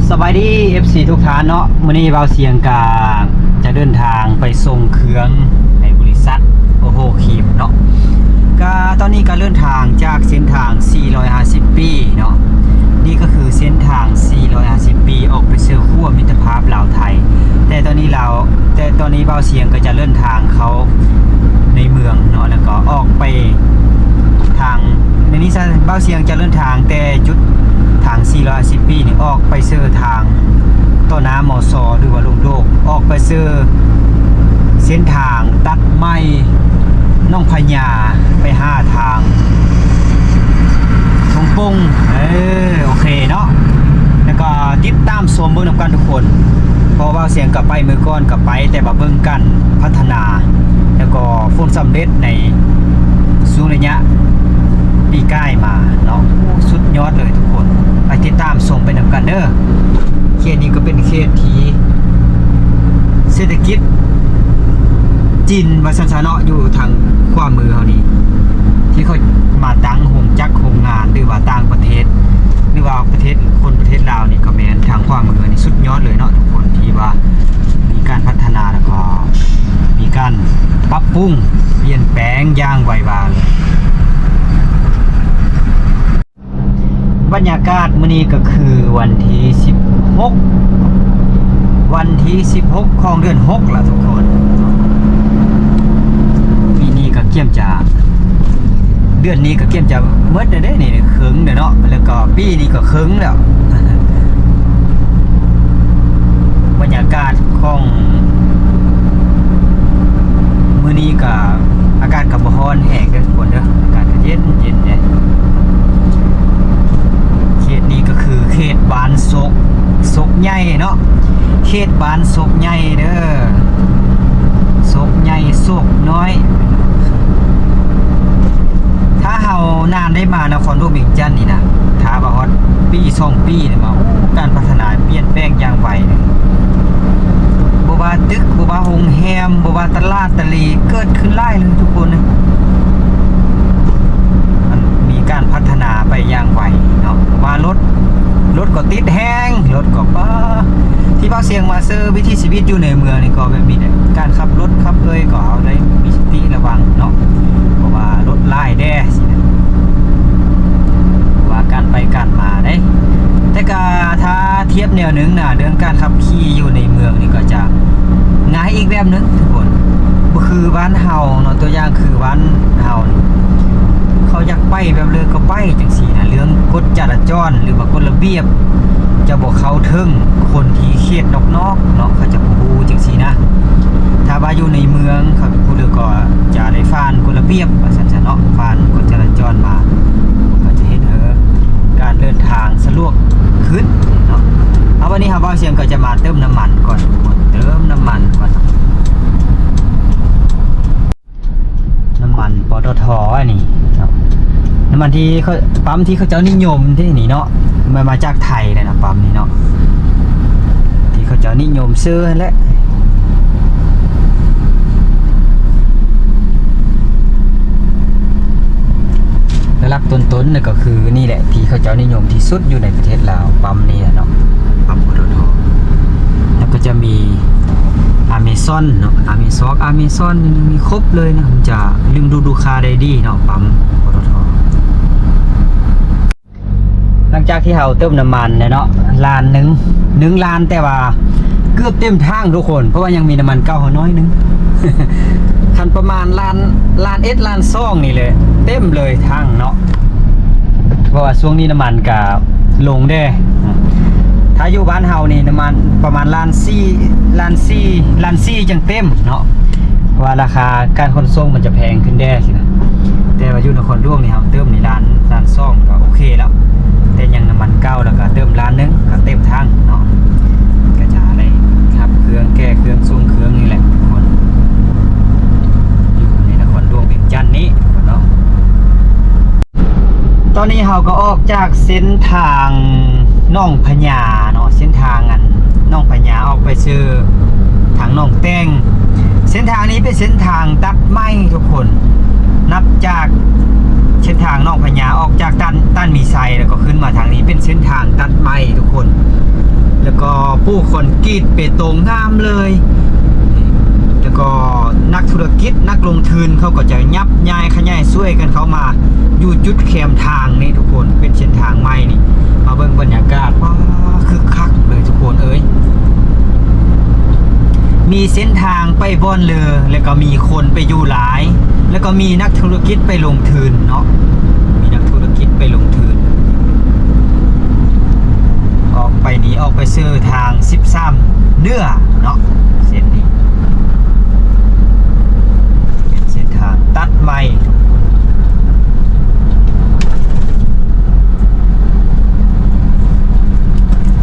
ສະບາຍດີ ເອັຟຊີ ທຸກທ່ານເນາະ, ມື້ນີ້ບ່າວສຽງກະຈະເດີນທາງໄປສົ່ງເຄື່ອງໃຫ້ບໍລິສັດໂອໂຮຄີມເນາະ. ກະຕອນນີ້ກະເດີນທາງຈາກເສັ້ນທາງສີ່ຮ້ອຍຫ້າສິບປີເນາະ, ນີ້ກະຄືເສັ້ນທາງສີ່ຮ້ອຍຫ້າສິບປີ ອອກໄປເຊິ່ງຂົວມິດຕະພາບລາວໄທ. ແຕ່ຕອນນີ້ລາວ ແຕ່ຕອນນີ້ບ່າວສຽງກະຈະເດີນທາງເຂົ້າໃນເມືອງເນາະ, ແລ້ວກໍອອກໄປ ທາງ ໃນນີ້ຊະ ບ່າວສຽງຈະເດີນທາງແຕ່ຈຸດທາງສີ່ຮ້ອຍຫ້າສິບປີນີ້ ອອກໄປເຊິ່ງທາງຕໍ່ໜ້າ ມສ ຫຼືວ່າລົງໂດກ, ອອກໄປເຊິ່ງເສັ້ນທາງຕັດໃໝ່ໜອງພະຍາ ໄປຫາທາງທົ່ງປົງ. ເອີ ໂອເຄເນາະ, ແລ້ວກໍຕິດຕາມຊົມເບິ່ງນຳກັນທຸກຄົນ, ເພາະວ່າບ່າວສຽງກໍໄປ ມື້ກ່ອນກໍໄປ, ແຕ່ວ່າເບິ່ງການພັດທະນາ ແລ້ວກໍຜົນສຳເລັດໃນຊ່ວງໄລຍະປີກາຍມາເນາະ. ໂອ້ ສຸດຍອດເລີຍທຸກຄົນ, ໄປຕິດຕາມຊົມໄປນຳກັນເດີ. ເຂດນີ້ກໍເປັນເຂດທີ່ເສດຖະກິດຈີນວ່າຊັ້ນຊະເນາະ, ຢູ່ທາງຂວາມືເຮົານີ້ ທີ່ເຂົາມາຕັ້ງໂຮງຈັກໂຮງງານ ຫຼືວ່າຕ່າງປະເທດ ຫຼືວ່າປະເທດ ຄົນປະເທດລາວນີ້ກໍແມ່ນ. ທາງຂວາມືນີ້ສຸດຍອດເລີຍເນາະທຸກຄົນ, ທີ່ວ່າມີການພັດທະນາ ແລ້ວກໍມີການປັບປຸງປ່ຽນແປງຢ່າງໄວວາເລີຍ. ບັນຍາກາດມື້ນີ້ກໍຄືວັນທີສິບຫົກ ວັນທີສິບຫົກຂອງເດືອນຫົກລະທຸກຄົນ. ປີນີ້ກໍກຽມຈະ ເດືອນນີ້ກໍກຽມຈະໝົດແລ້ວເດ້ນີ້ ເຄິ່ງແລ້ວເນາະ, ແລ້ວກໍປີນີ້ກໍເຄິ່ງແລ້ວ. ບັນຍາກາດຂອງມື້ນີ້ກໍ ອາກາດກໍບໍ່ຮ້ອນແຮງເດີທຸກຄົນເດີ, ອາກາດກໍເຢັນໆເດ້. ເຂດນີ້ກໍຄືເຂດບ້ານໂຊກ ໂຊກໃຫຍ່ເນາະ, ເຂດບ້ານໂຊກໃຫຍ່ເດີ, ໂຊກໃຫຍ່ໂຊກນ້ອຍ. ຖ້າເຮົານານໄດ້ມານະຄອນຫຼວງວຽງຈັນນີ້ນະ, ຖ້າວ່າຮອດປີສອງປີນີ້ມາ ໂອ້ ການພັດທະນາປ່ຽນແປງຢ່າງໄວເລີຍ. ບໍ່ວ່າຕຶກ ບໍ່ວ່າໂຮງແຮມ ບໍ່ວ່າຕະຫຼາດຕະເລ ເກີດຂຶ້ນຫຼາຍເລີຍທຸກຄົນເອີຍ. ມັນມີການພັດທະນາໄປຢ່າງໄວເນາະ, ເພາະວ່າລົດ ລົດກໍຕິດແຮງ ລົດກໍ ປ້າ ທີ່ບ່າວສຽງມາເຊີວິຖີຊີວິດຢູ່ໃນເມືອງນີ້ກໍແບບນີ້ແຫຼະ, ການຂັບລົດຂັບເລີຍກໍເຮົາໄດ້ມີສະຕິລະວັງເນາະ, ເພາະວ່າລົດຫຼາຍແດ່ຊີ້ນະ. ວ່າການໄປການມາເດ້. ແຕ່ກະຖ້າທຽບແນວໜຶ່ງນະ ເລື່ອງການຂັບຂີ່ຢູ່ໃນເມືອງນີ້ກໍຈະງ່າຍອີກແບບໜຶ່ງທຸກຄົນ, ບໍ່ຄືບ້ານເຮົາເນາະ. ຕົວຢ່າງຄືບ້ານເຮົານີ້ ເຂົາຢາກໄປແບບເລີກກໍໄປຈັ່ງຊີ້ນະ, ເລື່ອງກົດຈະລາຈອນ ຫຼືວ່າກົດລະບຽບ ຈະບໍ່ເຂົ້າເຖິງຄົນທີ່ເຂດນອກໆເນາະ, ເຂົາຈະບໍ່ຮູ້ຈັ່ງຊີ້ນະ. ຖ້າວ່າຢູ່ໃນເມືອງ ເຂົາຜູ້ເລີກກໍຈະໄດ້ຜ່ານກົດລະບຽບວ່າຊັ້ນຊະເນາະ, ຜ່ານກົດຈະລາຈອນມາ ກໍຈະເຮັດໃຫ້ການເດີນທາງສະດວກຂຶ້ນເນາະ. ເອົາ ວັນນີ້ເຮົາ ບ່າວສຽງກໍຈະມາເຕີມນ້ຳມັນກ່ອນທຸກຄົນ, ເຕີມນ້ຳມັນກ່ອນ. ນ້ຳມັນ ປຕທ ອັນນີ້ເນາະ, ນ້ຳມັນທີ່ເຂົາ ປ້ຳທີ່ເຂົາເຈົ້ານິຍົມເດ້ນີ້ເນາະ, ມາ ມາຈາກໄທເດ້ນະ ປ້ຳນີ້ເນາະ, ທີ່ເຂົາເຈົ້ານິຍົມຊື້ຫັ້ນແຫຼະ. ລະດັບຕົ້ນໆ ນັ້ນກໍຄືນີ້ແຫຼະ ທີ່ເຂົາເຈົ້ານິຍົມທີ່ສຸດຢູ່ໃນປະເທດລາວ, ປ້ຳນີ້ແຫຼະເນາະ, ປ້ຳ ປຕທ. ແລ້ວກໍຈະມີ ອາເມຊອນເນາະ, ອາເມຊອກ ອາເມຊອນ ມີຄົບເລີຍນະ, ມັນຈະດຶງດູດລູກຄ້າໄດ້ດີເນາະ ປ້ຳ ປຕທ. ຫຼັງຈາກທີ່ເຮົາເຕີມນ້ຳມັນແລ້ວເນາະ ລ້ານໜຶ່ງ ໜຶ່ງລ້ານ, ແຕ່ວ່າເກືອບເຕັມຖັງທຸກຄົນ, ເພາະວ່າຍັງມີນ້ຳມັນເກົ່າເຮົາໜ້ອຍໜຶ່ງ. ຄັນປະມານລ້ານ ລ້ານເອັດ ລ້ານສອງນີ້ແຫຼະ ເຕັມເລີຍຖັງເນາະ, ເພາະວ່າຊ່ວງນີ້ນ້ຳມັນກະລົງເດ້. ຖ້າຢູ່ບ້ານເຮົານີ້ ນ້ຳມັນປະມານລ້ານສີ່ ລ້ານສີ່ ລ້ານສີ່ຈັ່ງເຕັມເນາະ, ເພາະວ່າລາຄາການຂົນສົ່ງມັນຈະແພງຂຶ້ນແດ່ຊີ້ນະ. ແຕ່ວ່າຢູ່ນະຄອນຫຼວງນີ້ ເຮົາເຕີມນີ້ລ້ານ ລ້ານສອງ ກໍໂອເຄແລ້ວ, ແຕ່ຍັງນ້ຳມັນເກົ່າ ແລ້ວກໍເຕີມລ້ານໜຶ່ງ ກໍເຕັມຖັງເນາະ. ກໍຈະໄດ້ຂັບເຄື່ອງ ແກ່ເຄື່ອງ ສົ່ງເຄື່ອງນີ້ແຫຼະທຸກຄົນ, ຢູ່ໃນນະຄອນຫຼວງວຽງຈັນນີ້ເນາະ. ຕອນນີ້ເຮົາກໍອອກຈາກເສັ້ນທາງໜອງພະຍາເນາະ, ເສັ້ນທາງອັນໜອງພະຍາອອກໄປເຊິ່ງທາງໜອງແຕ່ງ. ເສັ້ນທາງນີ້ເປັນເສັ້ນທາງຕັດໃໝ່ທຸກຄົນ, ນັບຈາກເສັ້ນທາງໜອງພະຍາອອກຈາກຕັນ ຕັນມີໄຊ ແລ້ວກໍຂຶ້ນມາທາງນີ້ເປັນເສັ້ນທາງຕັດໃໝ່ທຸກຄົນ. ກໍປູກຄອນກຣີດເປຕົງງາມເລີຍ ແລ້ວກໍນັກທຸລະກິດ ນັກລົງທຶນ ເຂົາກໍຈະຍັບຍ້າຍຂະຫຍາຍຊ່ວຍກັນເຂົ້າມາຢູ່ຈຸດແຄມທາງນີ້ທຸກຄົນ ເປັນເສັ້ນທາງໃໝ່ນີ້. ມາເບິ່ງບັນຍາກາດ ວ້າ ຄຶກຄັກເລີຍທຸກຄົນເອີຍ. ມີເສັ້ນທາງໄປບ່ອນເລີ ແລ້ວກໍມີຄົນໄປຢູ່ຫຼາຍ ແລ້ວກໍມີນັກທຸລະກິດໄປລົງທຶນເນາະ ມີນັກທຸລະກິດໄປລົງທຶນ. ອອກໄປນີ້ ອອກໄປເຊີທາງສິບສາມເໜືອເນາະ ເສັ້ນນີ້ ເປັນເສັ້ນທາງຕັດໃໝ່.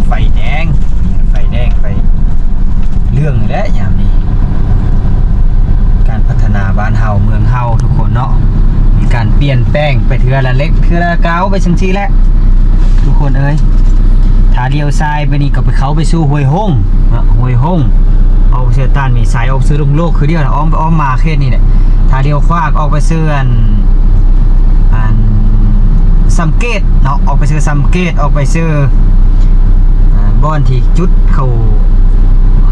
ໄຟແດງ ໄຟແດງ ໄຟເຫຼືອງແລ້ວຍາມນີ້. ການພັດທະນາບ້ານເຮົາເມືອງເຮົາທຸກຄົນເນາະ ມີການປ່ຽນແປງໄປເທື່ອລະເລັກເທື່ອລະກາວໄປຈັ່ງຊີ້ແຫຼະທຸກຄົນເອີຍ. ຖ້າລ້ຽວຊ້າຍໄປນີ້ກໍໄປເຂົ້າໄປສູ່ຫ້ວຍຫົງເນາະ ຫ້ວຍຫົງ ອອກເຊື່ອຕານມີໄຊ ອອກເຊື່ອລຸງໂລກຄືດຽວ ອ້ອມໄປອ້ອມມາເຂດນີ້ແຫຼະ. ຖ້າລ້ຽວຂວາອອກໄປເຊື່ອອັນ ອັນສຳເກດເນາະ ອອກໄປເຊື່ອສຳເກດ ອອກໄປເຊື່ອ ອ່າ ບ່ອນທີ່ຈຸດເຂົາ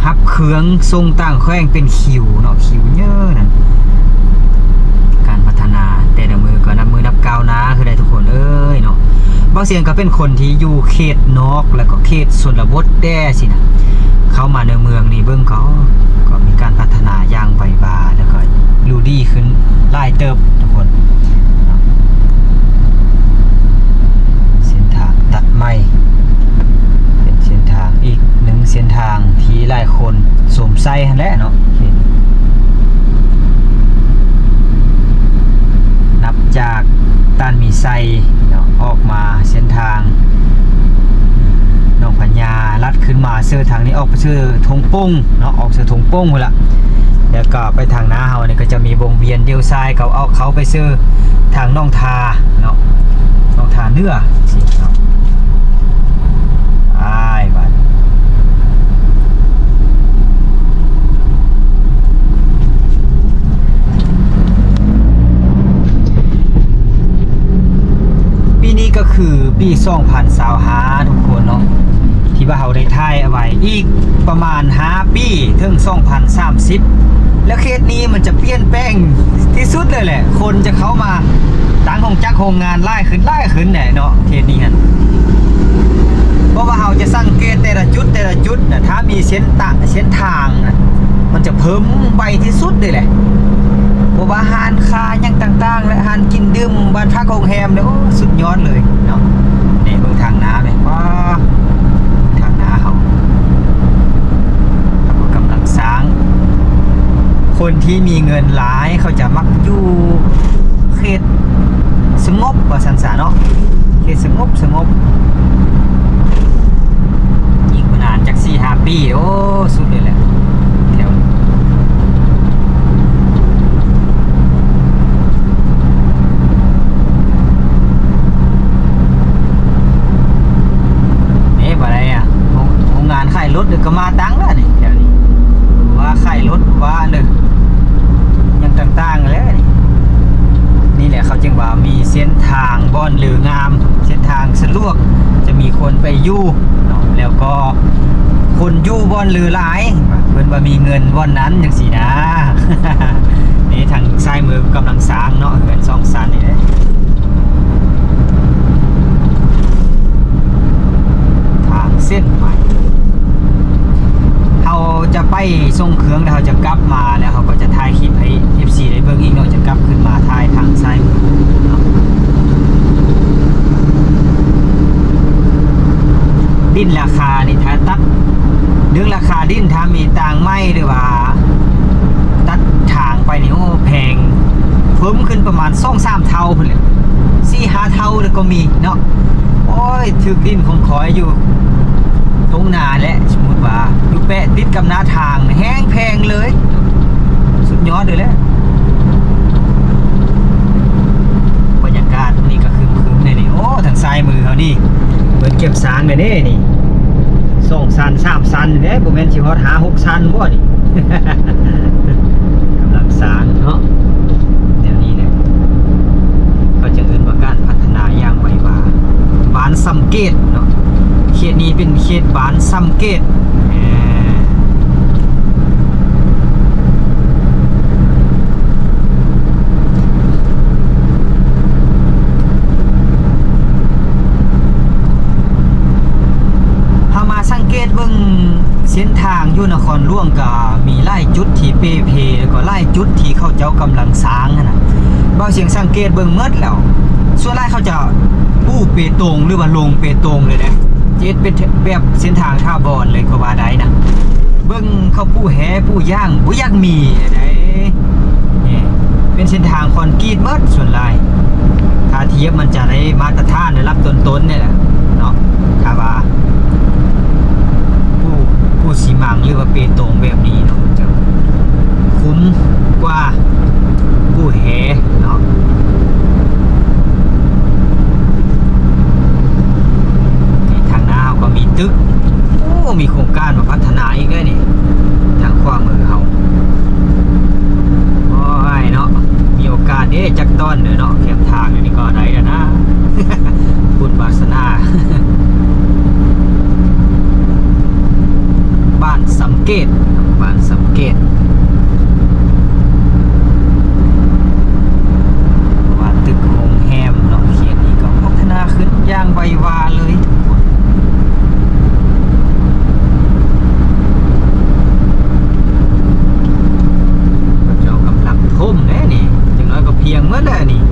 ຮັບເຄື່ອງສົ່ງຕ່າງແຂວງເປັນຄິວເນາະ ຄິວເຍີະນັ້ນ. ການພັດທະນາແຕ່ລະມື້ກໍນັບມື້ນັບກ້າວໜ້າຄືໃດທຸກຄົນເອີຍເນາະ. ບ່າວສຽງກໍເປັນຄົນທີ່ຢູ່ເຂດນອກ ແລ້ວກໍເຂດຊົນນະບົດແດ່ຊີ້ນະ ເຂົ້າມາໃນເມືອງນີ້ເບິ່ງກໍ ກໍມີການພັດທະນາຢ່າງໄວວາ ແລ້ວກໍ ດູດີຂຶ້ນຫຼາຍເຕີບທຸກຄົນ. ເສັ້ນທາງຕັດໃໝ່ ເປັນເສັ້ນທາງອີກໜຶ່ງເສັ້ນທາງທີ່ຫຼາຍຄົນຊົມໃຊ້ຫັ້ນແຫຼະເນາະ. ນັບຈາກຕານມີໄຊເນາະ ອອກມາເສັ້ນທາງໜອງພະຍາ ລັດຂຶ້ນມາເຊື່ອທາງນີ້ ອອກໄປເຊື່ອທົ່ງປົງ ເນາະ ອອກເຊື່ອທົ່ງປົງພຸ້ນລະ ແລ້ວກໍໄປທາງໜ້າເຮົານີ້ກໍຈະມີວົງວຽນລ້ຽວຊ້າຍ ເຂົາເອົາເຂົ້າໄປເຊື່ອທາງໜອງທາເນາະ ໜອງທາເໜືອຊີ້ເນາະ. ອ້າຍ ບາດ ປີນີ້ກໍຄືປີສອງພັນຊາວຫ້າ ທຸກຄົນເນາະ ທີ່ວ່າເຮົາໄດ້ຖ່າຍເອົາໄວ້ ອີກປະມານຫ້າປີເຖິງສອງພັນສາມສິບ ແລ້ວເຂດນີ້ມັນຈະປ່ຽນແປງທີ່ສຸດເລີຍແຫຼະ ຄົນຈະເຂົ້າມາຕັ້ງໂຮງຈັກໂຮງງານຫຼາຍຂຶ້ນ ຫຼາຍຂຶ້ນແຫຼະເນາະ ເຂດນີ້ຫັ້ນ. ເພາະວ່າເຮົາຈະສັງເກດແຕ່ລະຈຸດ ແຕ່ລະຈຸດນະ ຖ້າມີເສັ້ນຕະ ເສັ້ນທາງນະ ມັນຈະເພີ່ມໄວທີ່ສຸດເລີຍແຫຼະ ເພາະວ່າຮ້ານຄ້າຫຍັງຕ່າງໆ ແລະ ຮ້ານກິນດື່ມ ບ້ານພັກໂຮງແຮມເລີຍ ໂອ້ ສຸດຍອດເລີຍເນາະ. ນີ້ເບິ່ງທາງໜ້າແມ່ນ ວ້າ ທາງໜ້າເຮົາ ເຂົາກໍກຳລັງສ້າງ ຄົນທີ່ມີເງິນຫຼາຍ ເຂົາຈະມັກຢູ່ເຂດ ສະຫງົບວ່າຊັ້ນຊະເນາະ ເຂດສະຫງົບ ສະຫງົບ ອີກບໍ່ນານຈັກສີ່ຫ້າປີ ໂອ້ ສຸດເລີຍແຫຼະ ແຖວນີ້ ເດ້ ບໍ່ໄດ້ອະ ໂຮງ ໂຮງງານຂາຍລົດກໍມາຕັ້ງແລ້ວນີ້ ແຖວນີ້ ວ່າຂາຍລົດ ວ່າເດີ ຫຍັງຕ່າງໆແຫຼະນີ້. ນີ້ແຫຼະ ເຂົາຈຶ່ງວ່າມີເສັ້ນທາງບ່ອນເລີງາມ ເສັ້ນທາງສະດວກ ຈະມີຄົນໄປຢູ່ເນາະ ແລ້ວກໍຄົນຢູ່ບ່ອນເລີຫຼາຍ ເພິ່ນວ່າມີເງິນບ່ອນນັ້ນຈັ່ງຊີ້ນະ. ນີ້ທາງຊ້າຍມືກຳລັງສ້າງເນາະ ເຮືອນສອງຊັ້ນນີ້ເດ້. ທາງເສັ້ນໃໝ່ ເຮົາຈະໄປສົ່ງເຄື່ອງ ແລ້ວເຮົາຈະກັບມາ ແລ້ວເຮົາກໍຈະຖ່າຍຄລິບໃຫ້ເອັຟຊີໄດ້ເບິ່ງອີກເນາະ ຈະກັບຂຶ້ນມາຖ່າຍທາງຊ້າຍມືເນາະ. ດິນລາຄານີ້ ຖ້າຕັດ ເລື່ອງລາຄາດິນ ຖ້າມີຕາງໃໝ່ ຫຼືວ່າຕັດທາງໄປນີ້ ໂອ້ ແພງ ເພີ່ມຂຶ້ນປະມານສອງສາມເທົ່າພຸ້ນແຫຼະ ສີ່ຫ້າເທົ່າແລ້ວກໍມີເນາະ. ໂອ້ຍ ຖືກດິນຂອງຂ້ອຍຢູ່ທົ່ງນາແຫຼະ ສົມມຸດວ່າຢູ່ແປະຕິດກັບໜ້າທາງ ແຮງແພງເລີຍ ສຸດຍອດເລີຍແຫຼະ. ບັນຍາກາດມື້ນີ້ກໍຄຶມໆແດ່ນີ້ ໂອ້ ທາງຊ້າຍມືເຮົານີ້ ເພິ່ນເກັບສ້າງແດ່ນີ້ ນີ້ ສອງຊັ້ນ ສາມຊັ້ນແດ່ ບໍ່ແມ່ນຊິຮອດຫ້າຫົກຊັ້ນບໍ່ນີ້. ກຳລັງສ້າງເນາະ ແນວນີ້ແຫຼະ ເຂົາຈະເອີ້ນວ່າການພັດທະນາຢ່າງໄວວາ. ບ້ານສຳເກດເນາະ ເຂ ເຂດນີ້ເປັນເຂດບ້ານຊຳເກດ. ເຮົາມາສັງເກດເບິ່ງເສັ້ນທາງຢູ່ນະຄອນຫຼວງ ກໍມີຫຼາຍຈຸດທີ່ເປ່ເພ ແລ້ວກໍຫຼາຍຈຸດທີ່ເຂົາເຈົ້າກຳລັງສ້າງຫັ້ນນະ. ບ່າວຊຽງສັງເກດເບິ່ງໝົດແລ້ວ ສ່ວນຫຼາຍເຂົາຈະປູເປຕົງ ຫຼືວ່າລົງເປຕົງເລີຍເດ້. ເຮັດເປັນແບບເສັ້ນທາງຖາວອນເລີຍກໍວ່າໄດ້ນະ. ເບິ່ງເຂົາປູແຮ່ປູຢາງ ບໍ່ຢາກມີໃດ. ນີ້ເປັນເສັ້ນທາງຄອນກຣີດໝົດສ່ວນຫຼາຍ. ຖ້າທຽບມັນຈະໄດ້ມາດຕະຖານລະດັບຕົ້ນໆນີ້ແຫຼະເນາະ. ຖ້າວ່າປູ ປູຊີມັງ ຫຼືວ່າເປຕົງແບບນີ້ເນາະ ຈະຄຸ້ມກວ່າປູແຮ່ເນາະ. ນີ້ທາງໜ້າເຮົາກໍມີຕຶກ. ໂອ້ ມີໂຄງການມາພັດທະນາອີກແລ້ວນີ້ ທາງຂວາມືເຮົາ. ໂອ້ຍເນາະ ມີໂອກາດເດ້ ຈັກຕອນເດີເນາະ ແຄມທາງອັນນີ້ກໍໄດ້ແລ້ວນະ ບຸນວາສະໜາ. ບ້ານສຳເກດ ບ້ານສຳເກດ ວ່າຕຶກໂຮງແຮມເນາະ ເຂດນີ້ກໍພັດທະນາຂຶ້ນຢ່າງໄວວາເລີຍ. ເຂົາເຈົ້າກຳລັງຖົມແລ້ວນີ້ ຢ່າງໜ້ອຍກໍພຽງໝົດແລ້ວນີ້.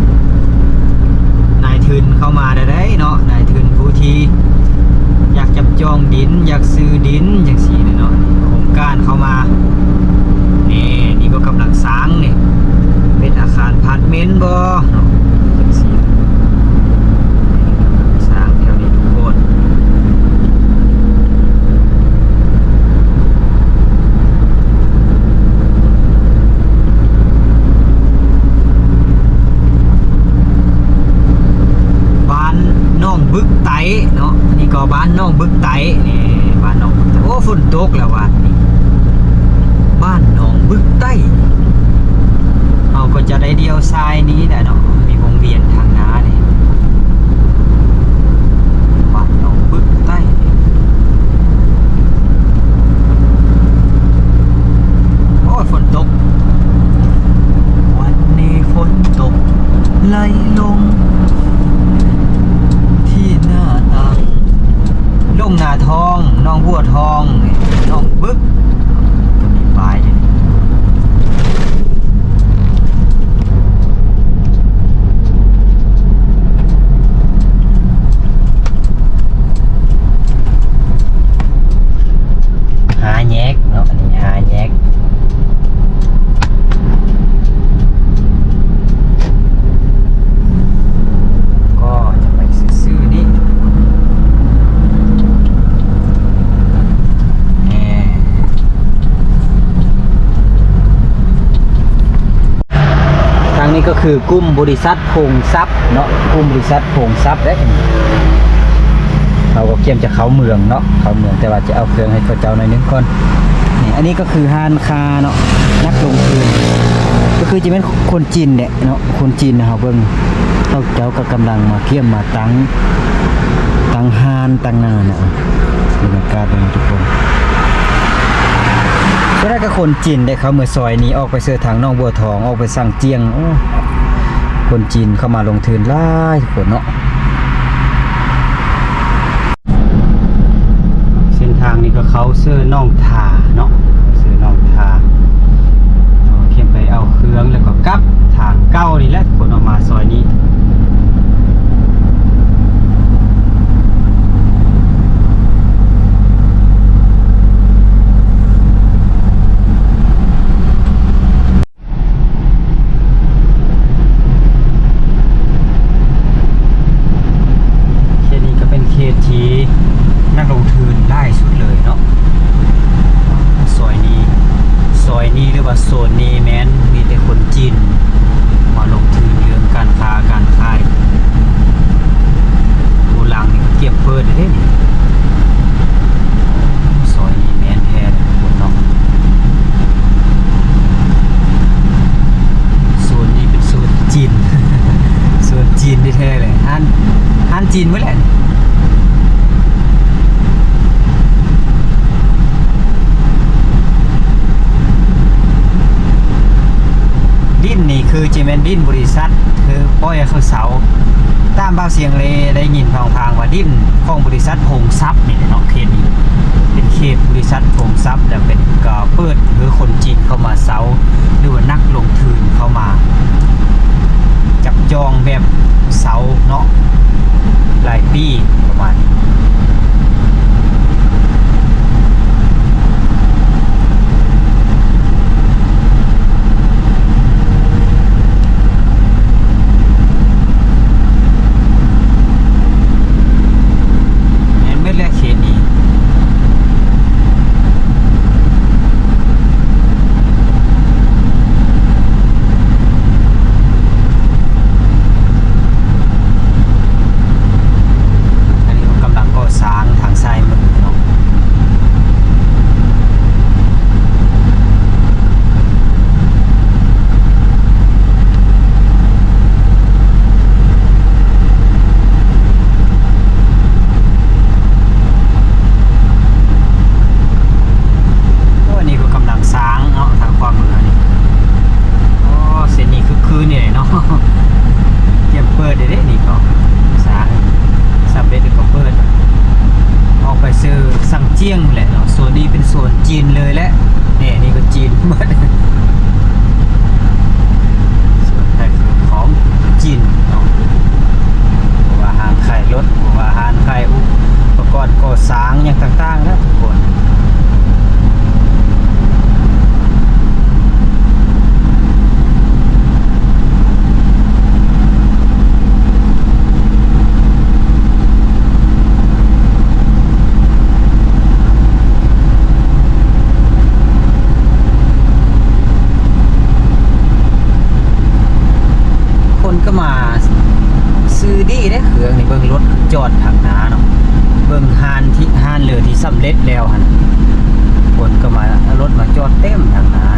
ນາຍທຶນເຂົ້າມາແລ້ວເດ້ເນາະ ນາຍທຶນຜູ້ທີ່ຢາກຈັບຈອງດິນ ຢາກຊື້ດິນຈັ່ງຊີ້ແຫຼະເນາະ ໂຄງການເຂົ້າມາ. ນີ້ ນີ້ກໍກຳລັງສ້າງນີ້ ເປັນອາຄານພາດເມັນບໍ່ເນາະ ຈັ່ງຊີ້. ສ້າງແຖວນີ້ທຸກຄົນ. ບ້ານໜອງບຶກໃຕ້ເນາະ ນີ້ກໍບ້ານໜອງບຶກໃຕ້ ນີ້ບ້ານໜອງບຶກໃຕ້. ໂອ້ ຝົນຕົກແລ້ວບາດນີ້ ບ້ານໜອງບຶກໃຕ້. ເຮົາກໍຈະໄດ້ລ້ຽວຊ້າຍນີ້ແຫຼະເນາະ ມີວົງວຽນທາງໜ້ານີ້ ບ້ານໜອງບຶກໃຕ້. ໂອ້ຍ ຝົນຕົກ ວັນນີ້ຝົນຕົກໄຫຼລົງທີ່ໜ້າຕ່າງ. ດົງນາທອງ ໜອງບົວທອງ ໜອງບຶກ ກໍມີປ້າຍຢູ່ນີ້. ຫ້າແຍກເນາະ ອັນນີ້ຫ້າແຍກ ກໍຈະໄປຊື່ໆນີ້ ແນ່. ທາງນີ້ກໍຄືກຸ່ມບໍລິສັດພົງຊັບເນາະ ກຸ່ມບໍລິສັດພົງຊັບເດ້. ເຮົາກໍກຽມຈະເຂົ້າເມືອງເນາະ ເຂົ້າເມືອງ ແຕ່ວ່າຈະເອົາເຄື່ອງໃຫ້ເຂົາເຈົ້າໜ້ອຍໜຶ່ງກ່ອນ. ນີ້ ອັນນີ້ກໍຄືຮ້ານຄ້າເນາະ ນັກລົງທຶນ ກໍຄືຈະແມ່ນຄົນຈີນແຫຼະເນາະ ຄົນຈີນ. ເຮົາເບິ່ງ ເຂົາເຈົ້າກໍກຳລັງມາກຽມມາຕັ້ງ ຕັ້ງຮ້ານຕັ້ງໜ້ານະ. ບັນຍາກາດເບິ່ງທຸກຄົນ ສ່ວນຫຼາຍກໍຄົນຈີນໄດ້ເຂົ້າເມືອງຊອຍນີ້ ອອກໄປເສີທາງໜອງບົວທອງ ອອກໄປຊາງຈຽງ. ໂອ້ ຄົນຈີນເຂົ້າມາລົງທຶນຫຼາຍທຸກຄົນເນາະ. ເສັ້ນທາງນີ້ກໍເຂົ້າເສີໜອງທາເນາະ ເສີໜອງທາ ເຂົ້າໄປເອົາເຄື່ອງ ແລ້ວກໍກັບທາງເກົ່ານີ້ແຫຼະ ຄົນອອກມາຊອຍນີ້. ເຂດນີ້ກໍເປັນເຂດທີ່ນັກລົງທຶນຫຼາຍສຸດເລີຍເນາະ. ຊອຍນີ້ ຊອຍນີ້ ຫຼືວ່າໂຊນນີ້ແມ່ນມີແຕ່ຄົນຈີນມາລົງທຶນເລື່ອງການຄ້າການຂາຍ. ໂກດັງນີ້ກໍກຽມເປີດເດ້ນີ້. ຊອຍນີ້ແມ່ນແທ້ເດ້ທຸກຄົນເນາະ. ໂຊນນີ້ເປັນໂຊນຈີນ ໂຊນຈີນແທ້ໆເລີຍ. ຮ້ານ ຮ້ານຈີນໝົດແຫຼະ. ຄືຈະແມ່ນດິນບໍລິສັດ ຄືປ່ອຍໃຫ້ເຂົາເຊົ່າ. ຕາມບ່າວສຽງເລໄດ້ຍິນຜ່ານໆວ່າດິນຂອງບໍລິສັດພົງຊັບນີ້ແຫຼະເນາະ ເຂດນີ້ເປັນເຂດບໍລິສັດພົງຊັບ ແລ້ວເປັນ ກໍເປີດໃຫ້ຄົນຈີນເຂົ້າມາເຊົ່າ ຫຼືວ່ານັກລົງທຶນເຂົ້າມາຈັບຈອງແບບເຊົ່າເນາະ ຫຼາຍປີປະມານນີ້. ແມ່ນເບິດແຫຼະເຂດນີ້. ອັນນີ້ເພິ່ນກຳລັງກໍ່ສ້າງທາງຊ້າຍມືເນາະ. ໂອ້ ອັນນີ້ກໍກຳລັງສ້າງເນາະ ທາງຂວາມືນີ້. ອໍ ເສັ້ນນີ້ຄືຄືນີ້ເນາະ ກຽມເປີດເດ້ນີ້ກໍສ້າງ ສຳເລັດກໍເປີດ ອອກໄປຊື່ຊັງຈຽງແຫຼະເນາະ. ໂຊນນີ້ເປັນໂຊນຈີນເລີຍແຫຼະ ນີ້ ນີ້ກໍຈີນໝົດ. ສ່ວນຂາຍເຄື່ອງຂອງຈີນເນາະ ບໍ່ວ່າຮ້ານຂາຍລົດ ບໍ່ວ່າຮ້ານຂາຍອຸປະກອນກໍ່ສ້າງຫຍັງຕ່າງໆ ແຫຼະທຸກຄົນ. ຄົນກໍມາຊື້ດີເດ້ເຄື່ອງນີ້ ເບິ່ງລົດຈອດທາງໜ້າເນາະ ເບິ່ງຮ້ານທີ່ ຮ້ານເຫຼືອທີ່ສຳເລັດແລ້ວຫັ້ນ ຄົນກໍມາ ເອົາລົດມາຈອດເຕັມທາງໜ້າ.